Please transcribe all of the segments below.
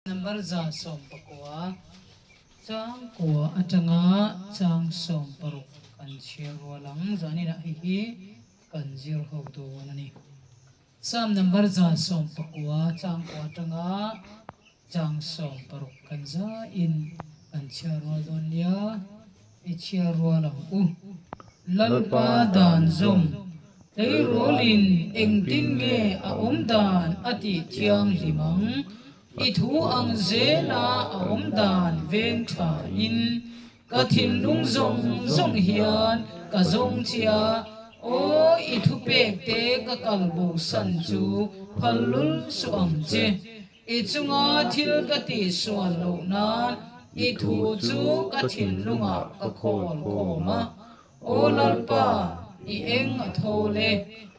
Number 119, chang kua atanga chang 60 kan chhiar rual ang. Zaninah hei hi kan zir ho dawn a ni. Psalm number 119, chang kua atanga chang 60 kan zaiin kan chhiar rual dawn nia. I chhiar rual ang u. Lalpa dan zawm, tleirawlin engtin nge a awm dan a tih thianghlim ang? I thu ang zela a awm dan veng tha in ka thinlung zawng zawng hian ka zawng che a, aw i thupek te ka kal bosan chu phal lul suh ang che. I chunga thil ka tih sual loh nan i thu chu ka thinlungah ka khawl khawm a. Aw Lalpa, i eng a tho le,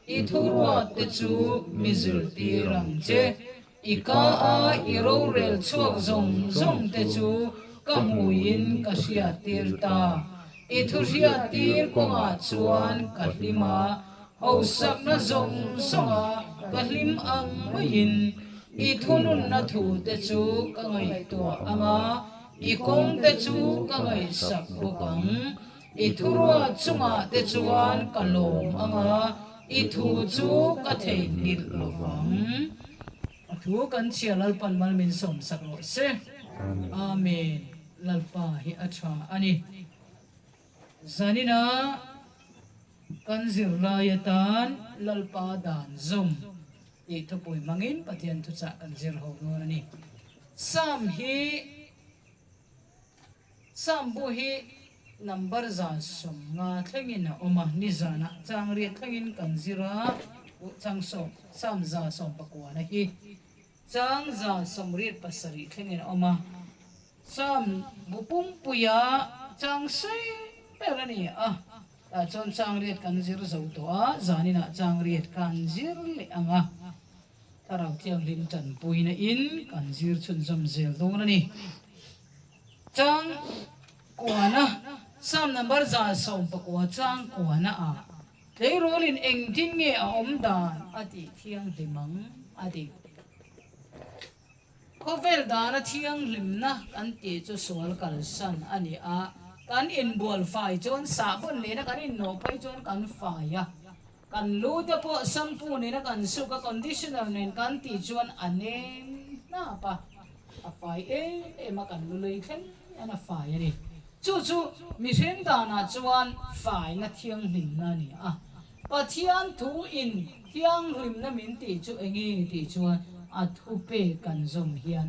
i thuruat te chu mi zirtir ang che. I ka a i rorel chhuak zawng zawng te chu ka hmuiin ka hriattir ta. I thuhriattir kawngah chuan ka hlim a, Hausakna zawng zawnga ka hlim ang maiin i thununna thute chu ka ngaihtuah ang a, i kawngte chu ka ngaihsak bawk ang. I thuruat chungah te chuan ka lawm ang a, i thu chu ka theihnghilh lo vang. A thu kan chhia Lalpan mal min sawmsak rawh se. Amen. Lalpa hi a tha a ni. Zanina. Kan zirlai atan Lalpa dan zawm tih thupui hmangin Pathian thuchah kan zir ho dawn a ni. Psalm hi Psalm bu hi number 150 thlengin a awm a, nizanah chang riat thlengin kan zir a, chang sawm Psalm 119 na hi chang 187 thlengin a awm a. Psalm bu pumpuia chang sei ber a ni a, tah chuan chang riat kan zir zo tawh a, zaninah chang riat kan zir leh ang a, Thlarau Thianghlim tanpuina in kan zir chhunzawm zel dawn a ni. Chang kuana, Psalm number 119 chang kuana ah tleirawlin engtin nge a awm dan a tih thianghlim ang a ti. Khawvel dana thianghlimna kan tih chu sual kalsan a ni a, kan inbual fai chuan sahbawn nena kan innawh phei chuan kan fai a, kan lu te pawh shampoo nena kan suk a, conditioner nen kan tih chuan a nem hnap a, a fai em em a, kan lu lei thleng hian a fai a ni. Chu chu mihring danah chuan faina thianghlimna a ni a. Pathian thu in thianghlimna min tih chu enge tih chuan a thu pek kan zawm hian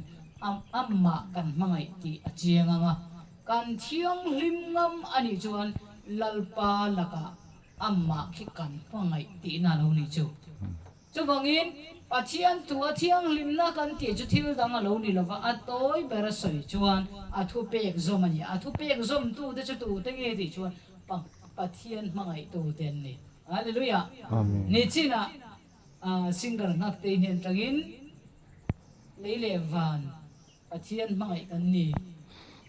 amah kan hmangaih tih a chiang ang a, kan thianghlim ngam a nih chuan Lalpa lakah amah khi kan hmangaih tihna a lo nih chu. Chuvangin, Pathian thu a thianghlimna kan tih chu thil dang a lo ni lova, a tawi ber a sawi chuan a thupek zawm a ni. A thupek zawmtute chu tute nge tih chuan Pathian hmangaihtute an ni. Hallelujah! Nichinah singer Nghaktei hnen tangin lei leh van Pathian hmangaih kan ni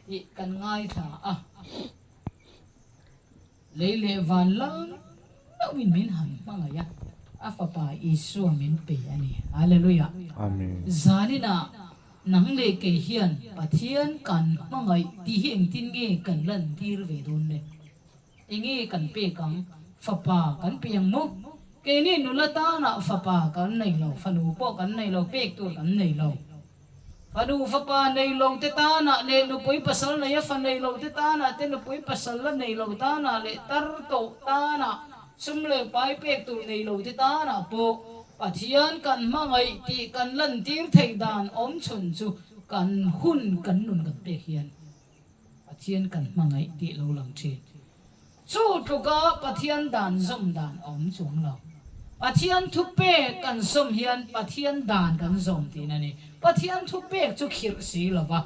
tih kan ngaithla a. Lei leh van lal meuhin min han hmangaih a, a Fapa Isua min pe a ni. Hallelujah! Amen. Zaninah nang leh kei hian Pathian kan hmangaih tih hi engtin nge kan lantir ve dawn le? Enge kan pek ang? Fapa kan pe ang maw? Keini nula tanah fapa kan nei lo, fanu pawh kan nei lo, pek tur kan nei lo. Fanu fapa nei lo te tanah leh nupui pasal nei a fa nei lo te tanah te nupui pasal la nei lo tanah leh tar tawh tanah sum leh pai pek tur nei lo te tanah pawh Pathian kan hmangaih tih kan lantir theih dan awm chhun chu kan hun kan nun kan pek hian Pathian kan hmangaih tih lo lang thin. Chu tluka Pathian dan zawm dan a awm chuang lo. Pathian thupek kan zawm hian Pathian dan kan zawm tihna a ni. Pathian thupek chu khirh si lo va,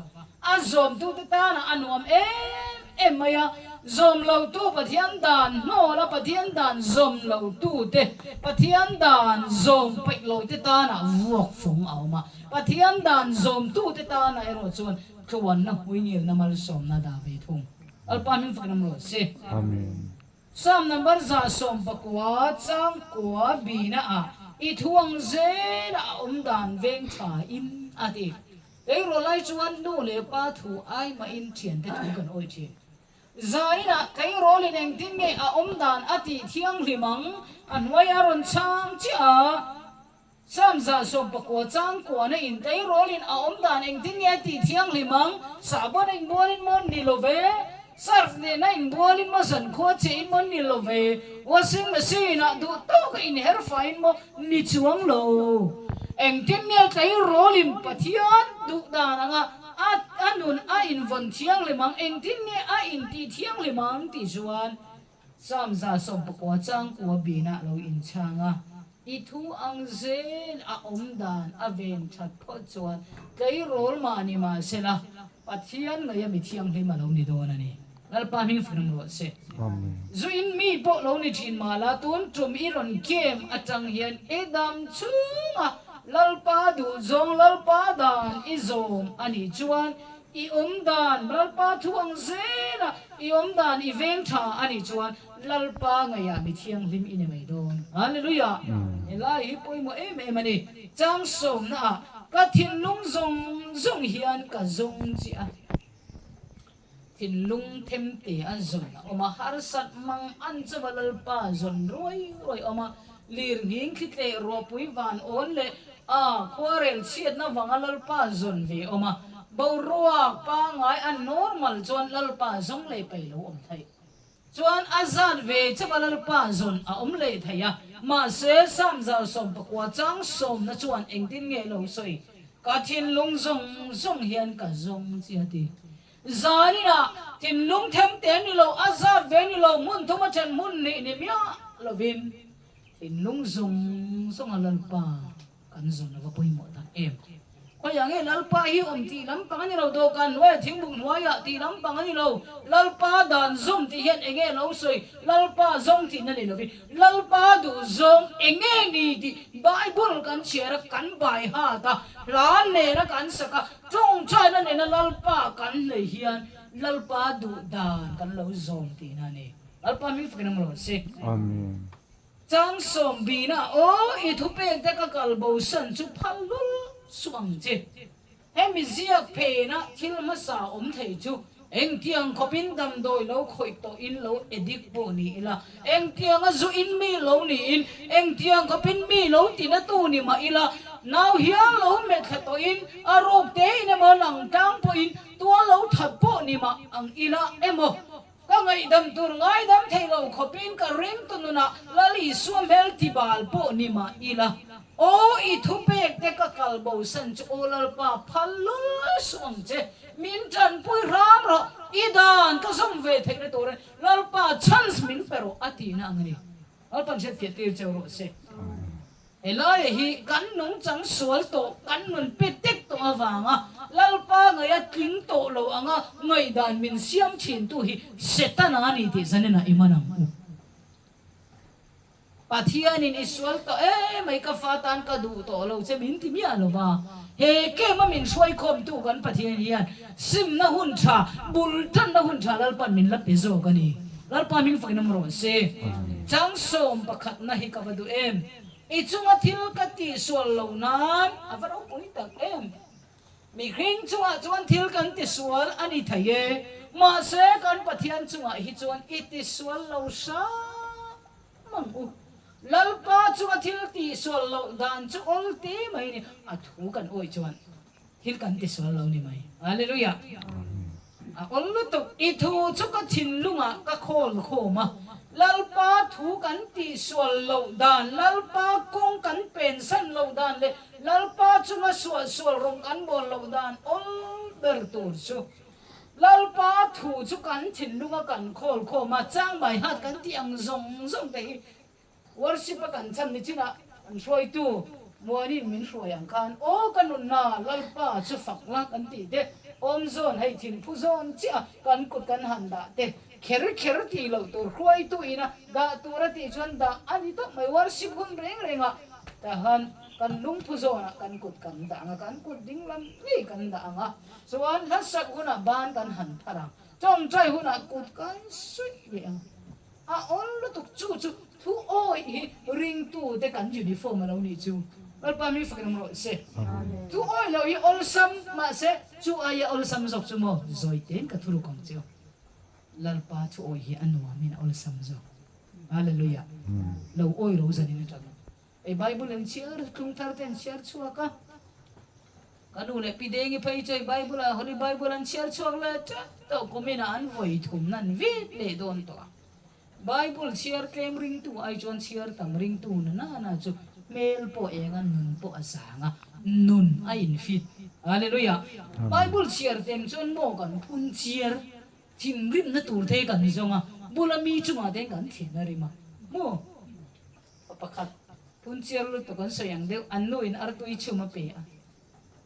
a zawmtute tanah a nuam em em mai a, zawm lotu Pathian dan hnawla Pathian dan zawm lotute, Pathian dan zawm peih lote tanah vuak fawng a awm a. Pathian dan zawmtute tanah erawh chuan tluanna hmuingilna malsawmna dah ve thung. Lalpa hming fakin awm rawh se. Amen. Psalm number 119 chang kua bina ah i thuang zel a awm dan veng tha in a ti. Tleirawl lai chuan nu leh pa thu ai mahin thiante thu kan awih thin. Zainah tleirawlin engtin nge a awm dan a tih thianghlim ang? A hnuai a rawn chhang chiah a. Sam 119 chang kuana in tleirawlin a awm dan engtin nge a tih thianghlim ang? Sahbawn a inbualin maw ni lo ve? Surf nena inbualin maw zankhua che in maw ni lo ve? Washing machine ah duh tawka inher faiin maw ni chuang lo? Engtin nge tleirawlin Pathian duh dan anga a a nun a invawn thianghlim ang? Engtin nge a intih thianghlim ang tih chuan Sam 119 changkua binah lo inchhang a, i thu ang zel a awm dan a ven that phawt chuan tleirawl mah ni mah sela Pathian ngaih a mi thianghlim a lo ni dawn a ni. Lalpa hming fun rawh se. Zuin mi pawh lo ni thin mah la tun tum i rawn game atang hian i dam chhunga Lalpa duhzawng Lalpa dan i zawm a nih chuan I awm dan Lalpa thu ang zela i awm dan i veng tha a nih chuan Lalpa ngaihah mi thianghlim i ni mai dawn. Hallelujah! Helai hi pawimawh em em a ni. Chang sawmna ah ka thinlung zawng zawng hian ka zawng chiah a. Thinlung themte a zawn a awm a, harsat mang an chauh a Lalpa zawn ruai ruai a awm a. Lir nghing thli tleh ruahpui van awn leh a khuarel chhiatna vanga Lalpa zawn ve awm a, boruak pangngai a normal chuan Lalpa zawng leh paih lo awm theih. Chuan a zat ve chauh a Lalpa zawn a awm leh thei a, mahse Sam 119 chang sawmna chuan engtin nge lo sawi? Ka thinlung zawng zawng hian ka zawng chi a ti. Zaninah thinlung them te ni lo, a zat ve ni lo, hmun thum a then hmun hnih ni miah lovin thinlung zawng zawng a Lalpa kan zawn a va pawimawh tak em. Khawiah nge Lalpa hi awm tih lampang a ni lo, dawhkan hnuaiah thingbuk hnuaiah tih lampang a ni lo, Lalpa dan zawm tih hian eng nge lo sawi, Lalpa zawng tihna ni lovin Lalpa duh zawng eng nge ni tih Bible kan chhiar a, kan bai hat a, hla nena kan sak a, Tawngtaina nena Lalpa kan nei hian Lalpa duh dan kan lo zawm tihna a ni. Lalpa hming fakin awm rawh se. Amen. Chang sawmbina aw i thupek te ka kal bosan chu phal lul suh ang che. Hemi ziak phena thil hmasa awm thei chu engtiang khawpin damdawi lo khawih tawhin lo addict pawh ni ila, Engtianga zu in mi lo niin, engtiang khawpin mi lo tinatu ni mah ila, nau hial lo met thla tawhin, a ruk tein emaw lang tlang pawhin tual lo that pawh ni mah ang ila emaw, ka ngaihdam tur ngaidam thei lo khawpin ka ringtu nunah Lal Isua hmel tibal pawh ni mah ila, aw i thupek te ka kal bosan chu aw Lalpa phal lul suh ang che, min tanpui hram rawh, i dan ka zawm ve theihna turin Lalpa chance min pe rawh a tihna ang a ni. Lalpa'n hriatfiah tir cheu rawh se. Helai hi kan nungchang sual tawh, kan nun pe tek tawh avanga Lalpa ngaih a tling tawh lo anga ngaihdan min siam thintu hi Setana a ni tih zaninah i man ang u. Pathianin i sual tawh emai ka fa tan ka duh tawh lo che min ti miah lo va, he camp a min hruaikhawmtu kan Pathian hian simna hun tha, bul tanna hun tha Lalpa'n min la pe zawk a ni. Lalpa hming fakin awm rawh se. Chang sawm pakhatna hi ka va duh em? I chunga thil ka tihsual lo nan a va ropui tak em? Mihring chungah chuan thil kan tisual a ni thei e, mahse kan Pathian chungah hi chuan i tisual lo hram ang u. Lalpa chunga thil tihsual loh dan chu awl te mai a ni, a thu kan awih chuan thil kan tisual lo ni mai. Hallelujah! A awl lutuk, i thu chu ka thinlungah ka khawl khawm a, Lalpa thu kan tihsual loh dan, Lalpa kawng kan pensan loh dan leh Lalpa chunga suahsual rawng kan bawl loh dan awl ber tur chu Lalpa thu chu kan thinlunga kan khawl khawm a, chang bai hat kan tih ang zawng zawng te hi Worship a kan chhan ni chinah an hruaitu Muanin min hruai ang khan aw ka nunna Lalpa chu fak la kan tih te, awm zawn hei thinphu zawn chiah a kan kut kan han dah te, kher kher tih loh tur hruaitu ina dah tur a tih chuan dah a ni tawp mai. Worship hun reng rengah tahan kan lungphu zawnah kan kut kan dah ang a, kan kut ding lam ngei kan dah ang a, chuan hlasak hunah ban kan han phar ang, tawngtai hunah kut kan suih leh ang. A awl lutuk chu chu thu awih hi ringtu te kan uniform a lo nih chu. Lalpa mi fakin awm rawh se. Thu awih loh hi awlsam mahse chu aia awlsam zawk chu maw zawi tein ka thuruk ang che u. Lalpa thu awih hi a nuamin a awlsam zawk. Hallelujah. Lo awih ro zanin atang. Hei Bible an chhiar tlung thar te an chhiar chhuak a. Ka nu leh pi Dengi phei chu hei Bible ah Holy Bible an chhiar chhuak leh teuh teuh kumin ah an vawi thum nan vit leh dawn tawh a. Bible chhiar tlem ringtu ai chuan chhiar tam ringtu na na na chu hmel pawh eng a nun pawh a zang a, nun a infit. Hallelujah! Bible chhiar tlem chuan maw kan phun chiar thinrimna tur te kan zawng a, bula mi chungah te kan thin a rim a, maw? Pa pakhat phun chiar lutuk an sawi ang deuh, an nu in artui chhum a pe a.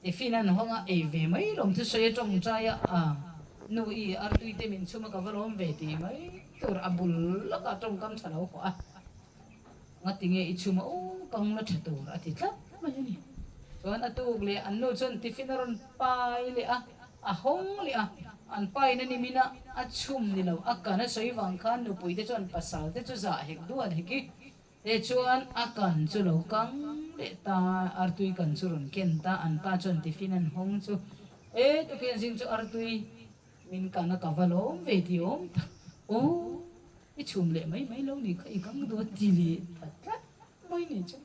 Tiffin an hawng a, ei ve mai lawm thusawi a tawngtai a, a nu i artui te min chhum a ka va lawm ve tih mai tur a bul lawkah tawngkam tha lo haw a, ngati nge i chhum a u kang la tha tur a ti tlat mai a ni. Chuan a tuk leh an nu chuan tiffin a rawn pai leh a, a hawng leh a, an paina ni min a a chhum ni lo, a kan a sawi vang khan nupui te chuan pasal te chu zah hek duan hek i Tichuan a kan chu lo kang leh ta, artui kan chu rawn ken ta, an pa chuan tiffin an hawng chu, E tukin zing chu artui min kan a ka va lawm ve ti awm tak, aw i chhum leh mai mai lo ni kha i kang duh a ti leh ta tlat mai ni chu.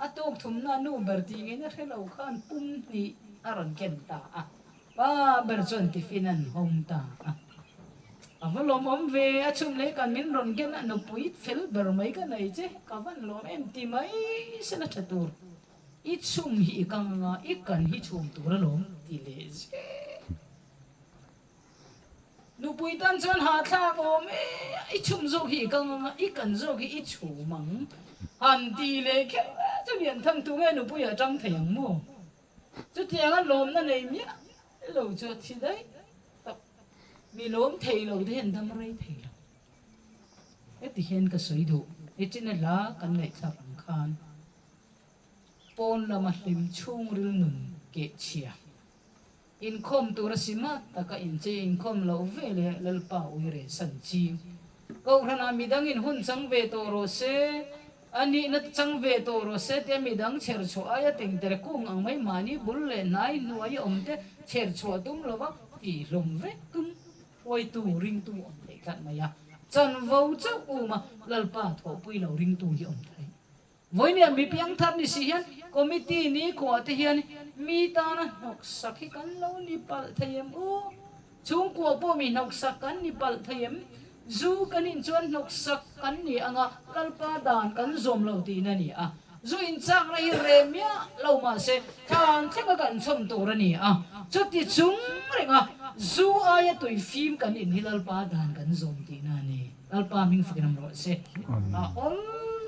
A tuk thumna nu ber tih ngei na hre lo khan pum hnih a rawn ken ta a. Pa ber chuan tiffin an hawng ta a. A va lawmawm ve, a chhum leh kan min rawn ken a nupui fel ber mai ka nei che, ka van lawm em ti mai sela tha tur. I chhum hi i kang anga i kan hi chhum tur alawm ti leh zel. Nupui tan chuan hahthlak awm e, i chhum zawk hi i kang anga i kan zawk hi i chhum ang han ti leh kher chu Lianthang tu nge nupui ah tang thei ang maw? Chutianga lawmna nei miah lo chu a thi daih tak. Mi lawm thei lo te hian dam rei thei lo. Heti hian ka sawi duh, nichina hla kan ngaihthlak ang khan pawn lama hlim chhungril nun keh chhia. Inkhawm tur a si mat taka inchei inkhawm loh ve leh Lalpa uire san ching. Kohhranah midangin hun chang ve tawh rawh se, a nihna chang ve tawh rawh se tia midang chher chhuah aia tengtere kung ang mai mahni bul leh hnai hnuai awm te chher chhuah tum lova tihhlawm vek tum huaitu ringtu awm theih tlat mai a, chanvo chauh uma Lalpa thawhpui lo ringtu hi awm theih. Vawinia mi piangthar ni si hian committee ni khuah te hian mi tana hnawksak hi kan lo ni palh thei em u? Chhungkua pawh mi hnawksak kan ni palh thei em? Zu kan in chuan hnawksak kan ni anga Lalpa dan kan zawm lo tihna a ni a. Zu inchakna hi reh miah lo mahse thlan thlenga kan chhawm tur a ni a. Chuti chung renga zu aia tui fim kan in hi Lalpa dan kan zawm tihna a ni. Lalpa hming fakin awm rawh se. A awl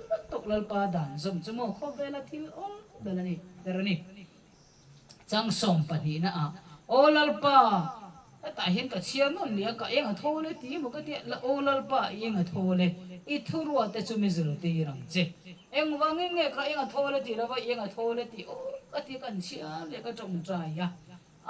lutuk Lalpa dan zawm chu maw khawvela thil awl ber a ni ber a ni. Chang 12 na ah Aw Lalpa hetah hian ka chhiar nawn leh a ka eng a thawl e ti emaw ka tia Aw Lalpa i eng a thawl e i thuruate chu mi zirtir ang che. Engvangin nge ka eng a thawl e tih lova i eng a thawl e tih aw ka tia kan chhiar leh ka tawngtai a.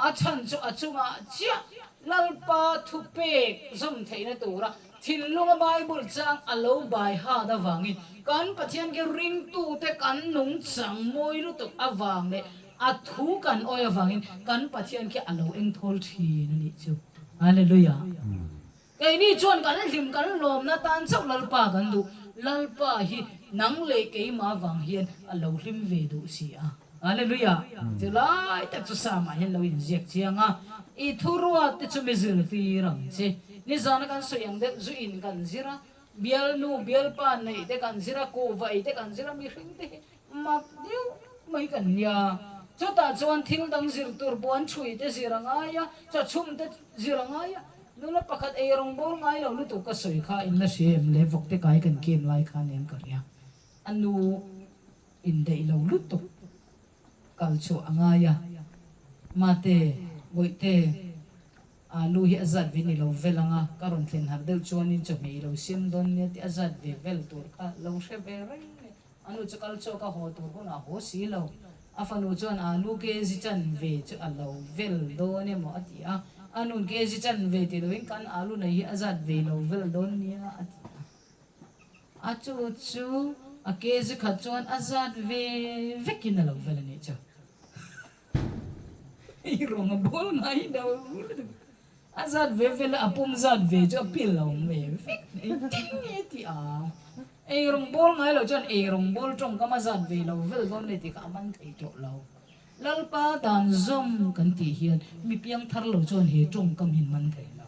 A chhan chu a chungah chiah Lalpa thupek zawm theihna tura thinlunga Bible chang a lo bai hat avangin kan Pathian khi ringtute kan nungchang mawi lutuk avang leh a thu kan awi avangin kan Pathian khi a lo engthawl thin a nih chu. Hallelujah! Keini chuan kan hlim kan lawmna tan chauh Lalpa kan duh. Lalpa hi nang leh keimah vang hian a lo hlim ve duh si a. Hallelujah! Chu lai tak chu Psalm-ah hian lo inziak chiang a, I thuruat te chu mi zirtir ang che. Nizana kan sawi ang deuh zu in kan zir a, bialnu bialpa neih te kan zir a, kuhva ei te kan zir a, mihring te hi mak deuh mai kan nia. Chutah chuan thil dang zir tur puan chhui te zir a ngai a, chawchhum te zir a ngai a, nula pakhat ei rawng bawr ngai lo lutuk ka sawi kha in la hria em le, vawkte kai kan kem lai khan em ka ria. A nu indaih lo lutuk kal chhuah a ngai a, Mate, Bawihte, alu hi a zat ve ni lo vel ang a, ka rawn thlen harh deuh chuanin chawhmeh i lo siam dawn nia tih a zat ve vel tur kha lo hre ve reng mai. A nu chu kal chhuak a haw tur hunah a haw si lo. A fanu chuan alu kg chan ve chu a lo vel dawn emaw a ti a, a nu'n kg chan ve ti loin kan alu nei hi a zat ve lo vel dawn nia a ti a. A chu chu. A kg khat chuan a zat ve vekin a lo vel a nih chu. Ei rawng a bawl ngai lo lutuk. A zat ve vel a, a pum zat ve chu a pil lo awm ve vek. Engtin nge tih a? Ei rawng bawl ngai lo chuan ei rawng bawl tawngkam a zat ve lo vel dawn le tih kha a man thei tawh lo. Lalpa dan zawm kan tih hian mi piang thar lo chuan he tawngkam hi man thei lo.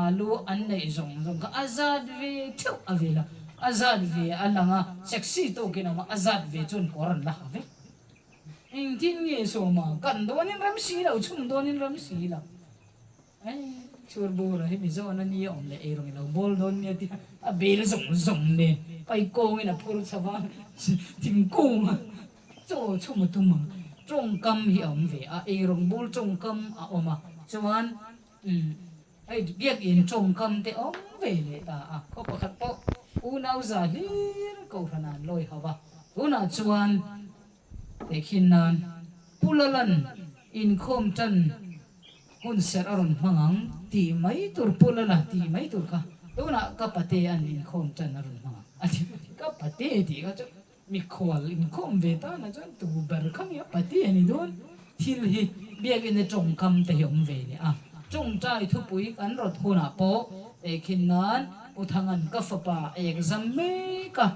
Alu an neih zawng zawng kha a zat ve theuh a vel a, a zat ve a lang a, sexy tawkin a awm a, a zat ve chuan kawr an la ha vek. Engtin nge sawma kan dawnin ram si lo, chhun dawnin ram si lo. Ei, chhur bura hi Mizoan a nia awm leh eirawng i lo bawl dawn nia tia a bel zawng zawng nen paikawngin a phur chho va, thingkung a chaw chhum a tum ang. Tawngkam hi a awm ve a, eirawng bawl tawngkam a awm a, chuan umm hei biakin tawngkam te awm ve leh ta a, khaw pakhat pawh unau za hlir kohhran ah an lawi ho va, tunah chuan Tehkhin nan Pu Lalan inkhawm tan hun serh a rawn hmang ang tih mai tur Pu Lala tih mai tur kha tunah ka pate an inkhawm tan a rawn hmang ang a ti. Ka pate tih kha chu mikhual inkhawm ve tana chuan tu ber kha nia pate a ni dawn. Thil hi biakina tawngkam te hi awm ve leh a, tawngtai thupui kan rawt hunah pawh tehkhin nan Pu Thangan ka fapa a exam mek a,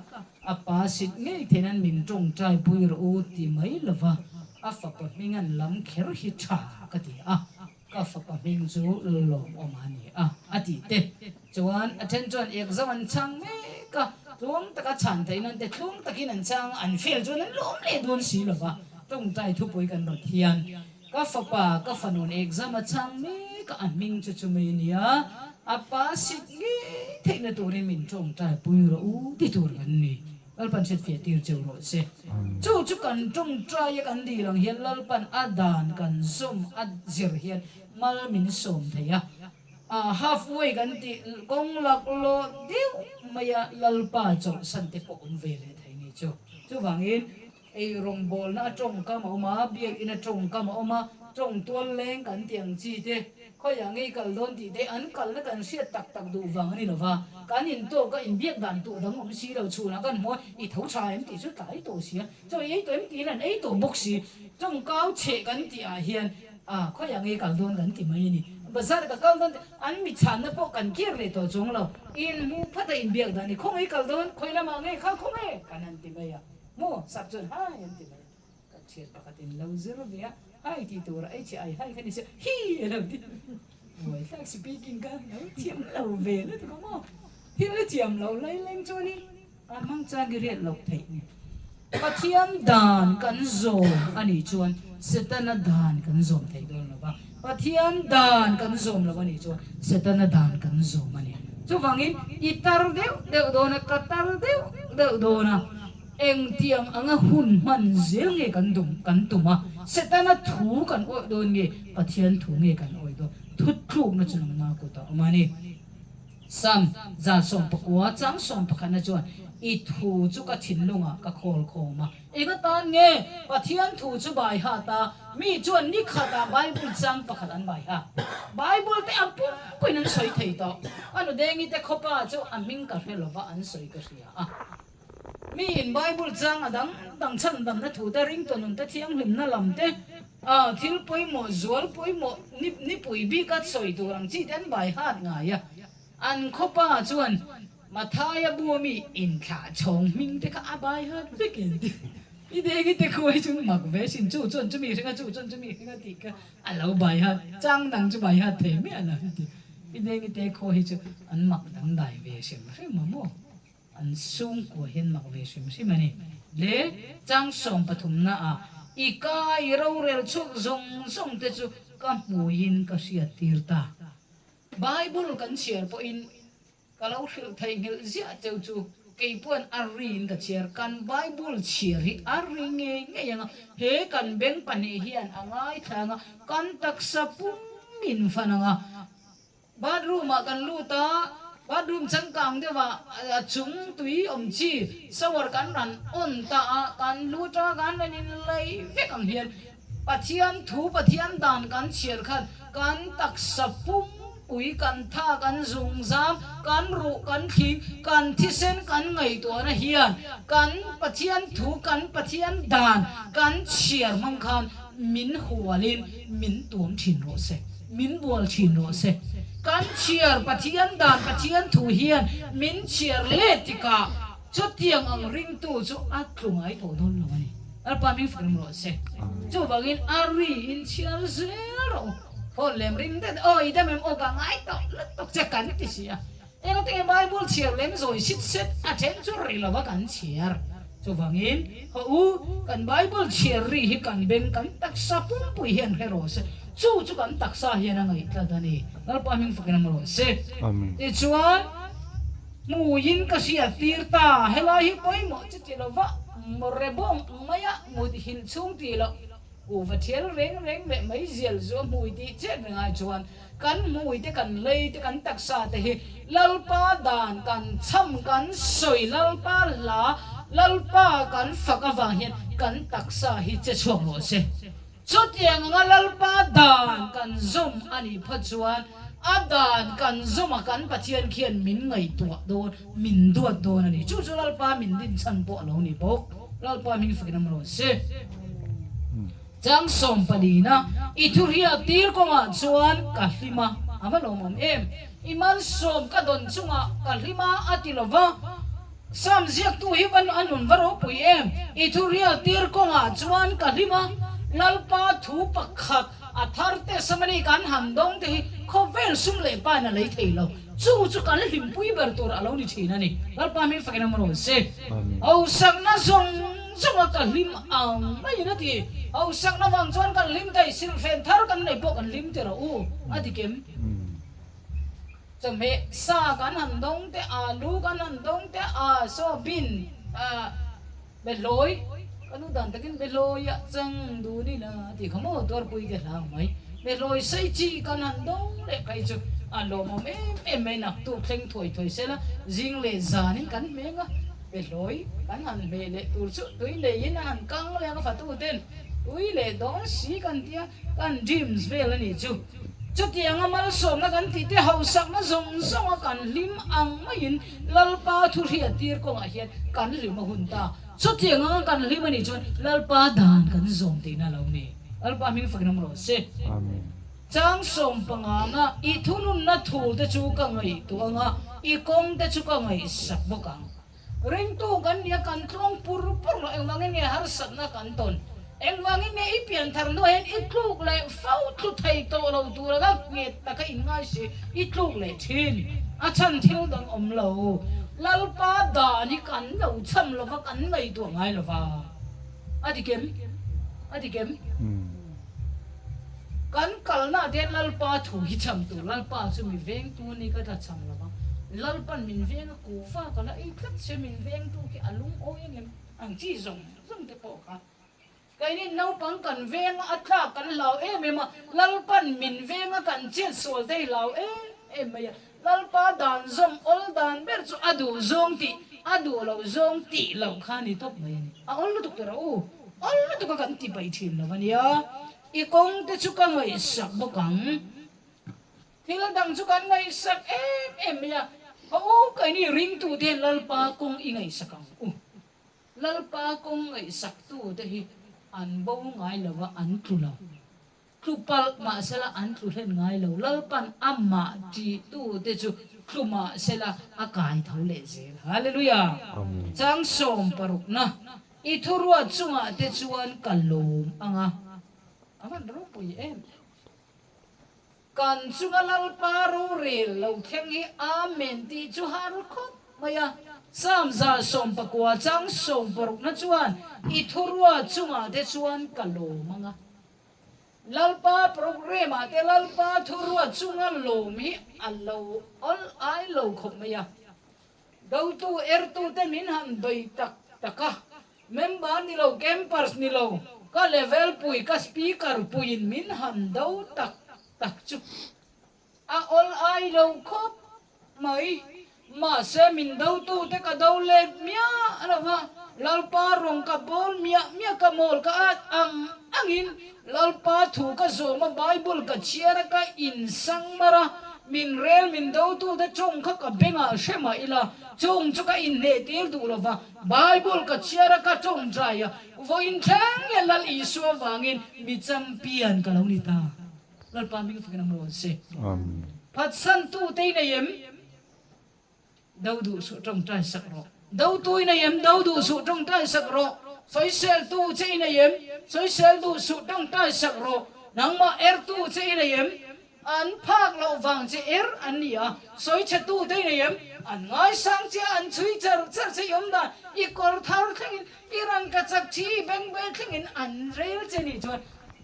A pa sit ngei theih nan min tawngtai pui rawh u ti mai lova a fapa hming an lam kher hi tha ka ti a, ka fapa hming chu lawmawm a ni a a ti te chuan a then chuan exam an chhang mek a, tluang taka chhan theih nan te tluang takin an chhang a, an fail chuan an lawm leh dawn si lova tawngtai thupui kan rawt hian Ka fapa, ka fanu'n exam a chhang mek a, a hming chu chumi a nia, a pa sit ngei theihna turin min tawngtai pui rawh u ti tur kan ni. Lalpan hriatfiah tir cheu rawh se. Chu chu kan tawngtai a kan dil ang hian Lalpan a dan kan zawm a zir hian mal min sawm thei a. Half way kan tih kawng laklawh deuh maia Lalpa chawlhsan te pawh awm ve leh thei ni chu. Chuvangin Ei rawngbawlna a tawngkam a awm a, biakinn a tawngkam a awm a, tawng tual leng kan tih ang chi te, khawiah ngei kal dawn tih te an kalna kan hriat tak tak duh vang a ni lova, kan intawk a inbiak dan tur dang awm si lo, chhunah kan hmu a, i tho tha em tih chu tlai tawh si a, chaw i ei tawh em tiin an ei tawh bawk si, tawngkau chheh kan tih ah hian a khawiah ngei kal dawn kan ti mai a ni, bazar ka kal dawn tih an mi chhanna pawh kan kir leh tawh chuang lo, inhmuh phat a inbiak dan i khawngaih kal dawn, khawi lamah ngei kha khawngaih kan han ti mai a. Maw? Sap chuan hai an ti mai a, ka thian pakhatin lo zir ve a, hai tih tur a ei che ai hai kha ni se hi a lo ti. Buaithlak speaking ka lo thiam lo ve lutuk a maw? Thil a thiam lo lai leng chuanin a hmang chang i riat loh theih ni. Pathian dan kan zawm a nih chuan Setana dan kan zawm thei dawn lo va, Pathian dan kan zawm lo a nih chuan Setana dan kan zawm a ni. Chuvangin i tar deuh deuh dawn a, ka tar deuh deuh dawn a, engtiang anga hun hman zel nge kan dum kan tum a, Setana thu kan awih dawn nge Pathian thu nge kan awih dawn? Thutlukna chu nangma kutah awm a ni. Sam, 119 chang sawmpakhatna chuan, I thu chu ka thinlungah ka khawl khawm a. Eng atan nge Pathian thu chu bai hat a? Mi chuan ni khatah Bible chang pakhat an bai hat. Bible te a pum pawhin an sawi thei tawh. A nudengi te khawpa chu a hming ka hre lova an sawi ka hria a. Miin Bible chang a dang dang chhandamna thu te, ringtawnun te, thianghlimna lam te, thil pawimawh, zual pawimawh, nipui bika sawi tur ang chi te an bai hat ngai a. An khawpa chuan Mathaia bu ami inthlah chhawng hming te kha a bai hat vek em ti. I dengi te khuai chu mak ve sin, chu chuan chumi hring a, chu chuan chumi hring a tih kha a lo bai hat, chang dang chu bai hat thei miah lo ti. I dengi te khaw hi chu an mak dangdai ve hrim hrim a maw? An chhungkua hian mak ve hrim hrim a ni. Le chang sawmpathumna ah i kai rorel chhuak zawng zawng te chu ka hmuiin ka hriat tir ta. Bible kan chhiar pawhin ka lo hrilh theihnghilh ziah cheu chu kei pawhin a riin ka chhiar. Kan Bible chhiar hi a ri ngei ngei ang a, he kan beng pahnih hian a ngaithla ang a, kan taksa pum in fan ang a. Bathroom ah kan lut a, bathroom changkang deuh ah a chung tui awm chi shower kan rawn on ta a, kan lut a, kan rawn in laih vek ang hian Pathian thu, Pathian dan kan chhiar khan kan taksa pum. pumpui, kan tha, kan zungzam, kan ruh, kan thling, kan thisen, kan ngaihtuahna hian kan Pathian thu, kan Pathian dan kan chhiar hmang khan min hualin min tuam thin rawh se, min bual thin rawh se. Kan chhiar Pathian dan, Pathian thu hian min chhiar let tikah chutiang ang ringtu chu a tlu ngai tawh dawn lo a ni. Lalpa hming fak rem rawh se. Chuvangin a ri in chhiar zel rawh u. Phone lem ring deuh deuh, aw i dam em aw ka ngai tawh lutuk che kan ti si a. Engati nge Bible chhiar lem zawi sit set a then chu ri lova kan chhiar. Chuvangin, haw u, kan Bible chhiar ri hi kan beng kan taksa pumpui hian hre rawh se. Chu chu kan taksa hian a ngaih tlat a ni. Lalpa hming fakin awm rawh se. Tichuan, hmuiin ka hriat tir ta, helai hi pawimawh chu ti lova mawre bawng maia mut hilh chhung tih loh kuhva thial reng reng leh meizial zu a hmui tih chet reng ai chuan Kan hmui te, kan lei te, kan taksa te hi Lalpa dan kan chham, kan sawi, Lalpa hla, Lalpa kan fak avang hian kan taksa hi che chhuak rawh se. Chutiang anga Lalpa dan kan zawm a nih phawt chuan a dan kan zawm a kan Pathian khian min ngaihtuah dawn, min duat dawn a ni. Chu chu Lalpa min din chhan pawh a lo ni bawk. Lalpa hming fakin awm rawh se. Chang sawmpalina i thuhriat tir kawngah chuan ka hlim a, a va lawmawm em? I malsawm ka dawn chungah ka hlim a, a ti lo va. Sam ziaktu hi va a nun va ropui em? I thuhriat tir kawngah chuan ka hlim a, Lalpa thu pakhat a thar te Samari kan han dawng te hi khawvel sum leh pain a lei thei lo. Chu chu kan hlimpui ber tur a lo ni thin a ni. Lalpa hming fakin awm rawh se. Hausakna zawng. Chunga ka hlim ang maiin a ti. Hausakna vang chuan kan hlim thei, silhfen thar kan nei pawh kan hlim ti rawh u, a ti kem. Chawhmeh sa kan han dawng te, alu kan han dawng te, a saw bin, behlawi, ka nu dan takin behlawi ah chang dun ila a ti kha maw tuarpui te hla ang mai. Behlawi sei chi kan han dawng leh phei chu a lawmawm em em mai, naktuk thleng thuai thuai sela zing leh zanin kan hmeng a. Behlawi kan han hmeh leh tur chu tui neiin an han kang leh a, ka fatu ten tui leh dawn si kan tia kan dreams vel a nih chu. Chutianga malsawmna kan tih te hausakna zawng zawnga kan hlim ang maiin Lalpa thu hriattir kawngah hian kan hlim a hun ta. Chutiang anga kan hlim a nih chuan Lalpa dan kan zawm tihna a lo ni. Lalpa hming fakin awm rawh se. Amen. Chang sawmpanganga i thununna thu te chu ka ngaihtuah ang a, i kawng te chu ka ngaihsak bawk ang. Ringtu kan nia kan tluang pur pur lo, engvangin nge harsatna kan tawn? Engvangin nge i pianthar hnuah hian i tluk leh fo tlu thei tawh lo tur anga nghet taka inngai si i tluk leh thin? A chhan thil dang awm lo. Lalpa dan hi kan lo chham lova kan ngaihtuah ngai lova. A ti kem? A ti kem? Kan kalna te hian Lalpa thu hi chham tur, Lalpa chu mi vengtu ni ka tla chham lo va, Lalpan min veng a kuhva ka la ei tlat se min vengtu khi a lungawi ang em ang chi zawng zawng te pawh kha keini naupang kan veng a a tlak kan hlau em em a, Lalpan min veng a kan chet sual te hi hlau em em mai a, Lalpa dan zawm awl dan ber chu a duh zawng tih a duh loh zawng tih loh kha a ni tawp mai a ni, a awl lutuk tur a u, awl lutuk a kan ti paih thin lo a nia. I kawng te chu ka ngaihsak bawk ang. Thil dang chu kan ngaihsak em em mai a, ka u keini ringtu te hian Lalpa kawng i ngaihsak ang u. Lalpa kawng ngaihsaktu te hi an bo ngai lo a, an tlu lo. Tlu palh mahsela an tlu hlen ngai lo. Lalpan amah tihtu te chu tlu mahsela a kai tho leh zel. Hallelujah! Chang sawmparukna. I thuruat chungah te chuan ka lawm ang a, a van ropui em. Kan chunga Lalpa rorel lo thleng hi Amen tih chu har khawp mai a. Psalm 119 chang sawmparukna chuan I thuruat chungah te chuan ka lawm ang a. Lalpa programme ah te Lalpa thuruat chunga lawm hi a lo awl ai lo khawp mai a. Dotu ertute min han bei tak tak a, member ni lo, campers ni lo, ka level pui, ka speaker puiin min han do tak tak chu a awl ai lo khawp mai. Mahse min dotute ka do let miah lo va, Lalpa rawng ka bawl miah miah, ka mawl ka at ang angin Lalpa thu ka zawm a, Bible ka chhiar a, ka insang mar a. Min rel min dotute tawng kha ka bengah hre mah ila, chung chu ka inhnehtir duh lo va, Bible ka chhiar a, ka tawngtai a, vawiin thleng leh Lal Isua vangin mi champion ka lo ni ta. Lalpa hming fakin a mawi se. Phatsantu te i nei em? Do duh suh tawngtai sak rawh. Do tu i nei em? Do duh suh tawngtai sak rawh. Sawisel tu che i nei em? Sawisel duh suh tawngtai sak rawh. Nangmah er tu che i nei em? An phak loh vang che er an ni a. Sawichhe tu te i nei em? An ngaisang che a, an chhui char char che i awm dan. I kawr thar thlengin, i rangka chak thi, i bengbel thlengin an rel che nih chuan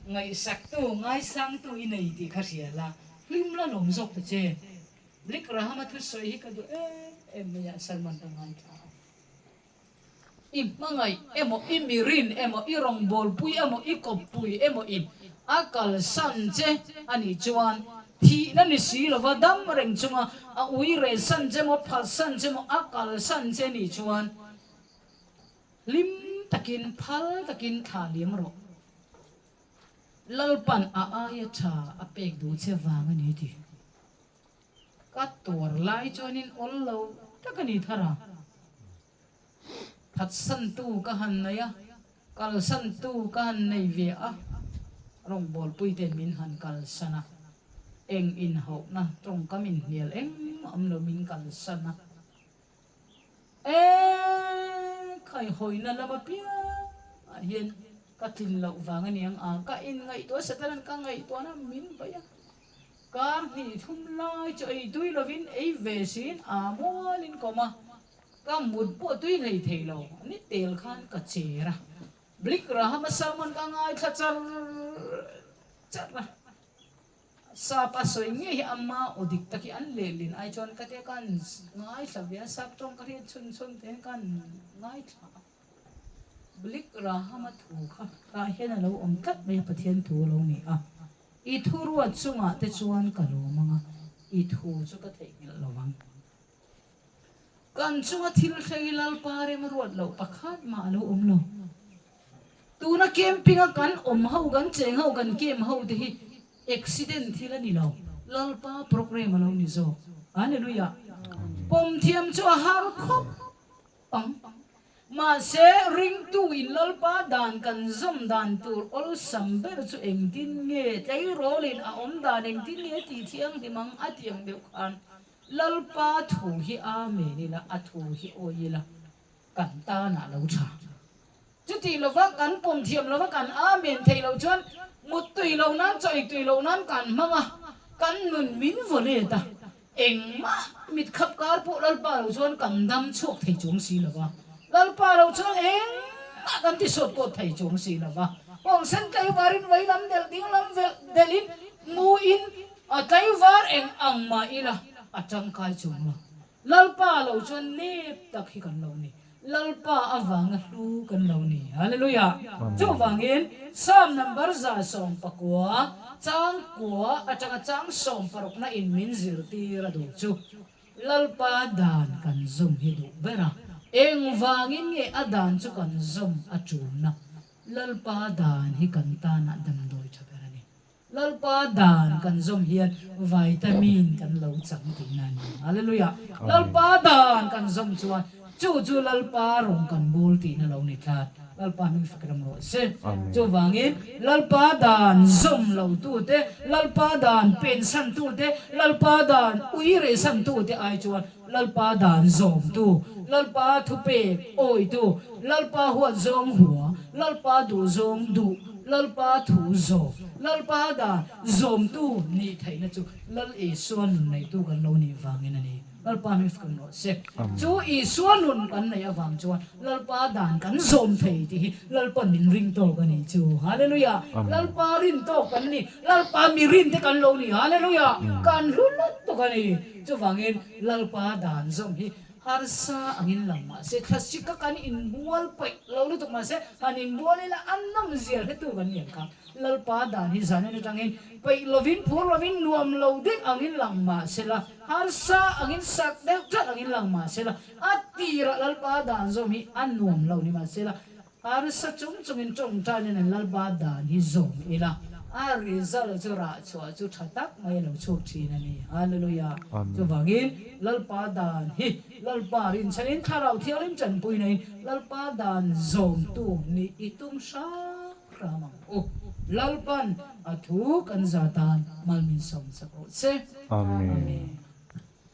ngaihsak tu, ngaisang tu i nei tih kha hria la, hlim la lawm zawk ta che. Rick Graham-a thusawi hi ka duh em em mai a, sermon ka ngaithla a. I hmangaih emaw, i mirin emaw, i rawngbawlpui emaw, i kawppui emaw in a kalsan che a nih chuan thihna ni si lova dam reng chunga a ui rehsan che emaw, phalsan che emaw, a kalsan che nih chuan hlim takin, phal takin thlah liam rawh. Lalpan a aia tha a pek duh che vang a ni tih. Ka tuar lai chuanin awl lo tak a ni thar a. Phatsantu ka han nei a, kalsantu ka han nei ve a, rawngbawlpui ten min han kalsan a, eng inhauhna tawngkam inhnial engmah awm lo min kalsan a. Eee khaihawina lam apiang ah hian ka tlin loh vang a niang a, ka inngaihtuah Satan ka ngaihtuahna min baih a, kar hnih thum lai chu ei tui lovin ei ve siin aa mualin ka awm a, ka mut pawh tui hlei thei lo, ni tel khan ka cher a, Blik Rahama sermon ka ngaithla char char a. Sap a sawi ngei hi ama aw dik tak hi an lehlin ai chuan ka tia ka ngaithla ve a, sap tawng ka hriat chhun chhun te hian ka ngaithla a. Blik Rahama thu kha tah hian a lo awm tlat mai a, Pathian thu a lo ni a. I thuruat chungah te chuan ka lawm ang a, i thu chu ka theihnghilh lo vang. Kan chunga thil thleng hi Lalpa rem a ruat loh pakhat mah a lo awm lo. Tuna camping a kan awm ho, kan cheng ho, kan camp ho te hi accident thil a ni lo, Lalpa program a lo ni zawk. Hallelujah! Pawm thiam chu a har khawp ang. Mahse, ringtu in Lalpa dan kan zawm dan tur awlsam ber chu engtin nge tleirawlin a awm dan engtin nge tih thianghlim ang a ti ang deuh khan Lalpa thu hi Amen ila, a thu hi awi ila, kan tanah lo tha. Chuti lova kan pawm thiam lova kan Amen theih loh chuan mut tui loh nan, chawi tui loh nan kan hmang a, kan nun min vaw let a, engmah mit khap kar pawh Lalpa lo chuan kan dam chhuak thei chuang si lova, Lalpa lo chuan engmah kan ti sawt kawt thei chuang si lova, kawngsen tlaivarin veilam delh dinglam velh delhin muin A tlaivar eng ang mah ila a tangkai chung lo. Lalpa lo chuan nep tak hi kan lo ni. Lalpa avanga hlu kan lo ni. Hallelujah! Chuvangin Psalm number 119 chang kua atanga chang sawmparukna in min zirtir a duh chu Lalpa dan kan zawm hi duh ber a. Engvangin nge a dan chu kan zawm a tulna? Lalpa dan hi kan tanah damdawi tha ber a ni. Lalpa dan kan zawm hian vitamin kan lo chang tihna a ni. Hallelujah! Lalpa dan kan zawm chuan chu chu Lalpa rawng kan bawl tihna lo ni tlat. Lalpa hming fak ram rawh se. Chuvangin Lalpa dan zawm lo tute, Lalpa dan pensan tute, Lalpa dan ui rehsan tute ai chuan Lalpa dan zawmtu, Lalpa thupek awitu, Lalpa huat zawng hua, Lalpa duh zawng duh, Lalpa thu zawm, Lalpa dan zawmtu nih theihna chu Lal Isua nun neitu kan lo nih vangin a ni. Lalpa hming fak rawh se. Chu Isua nun kan neih avang chuan Lalpa dan kan zawm thei tih hi Lalpa min ring tawk a nih chu. Hallelujah! Lalpa rin tawk kan ni. Lalpa mi rin te kan lo ni. Hallelujah! Kan hlu lutuk a ni. Chuvangin Lalpa dan zawm hi harsa angin lang mah se, thlasika kan inbual paih lo lutuk mah se, han inbual ila a nawm zia hretu kan ni ang kha. Lalpa dan hi zanin atangin peih lovin, phur lovin, nuam lo deuh angin lang mah se la, harsa angin sak deuh tlat angin lang mah se la, a tirah Lalpa dan zawm hi a nuam lo ni mah se la, Harsa chung chungin tawngtaina nen Lalpa dan hi zawm ila. A result chu rah chhuah chu tha tak mai a lo chhuak thin a ni. Hallelujah. Chuvangin Lalpa dan hi Lalpa rinchhanin Thlarau Thianghlim tanpui naiin Lalpa dan zawmtu nih i tum hram hram ang u. Lalpan a thu kan za tan mal min sawm chak rawh che. Amen.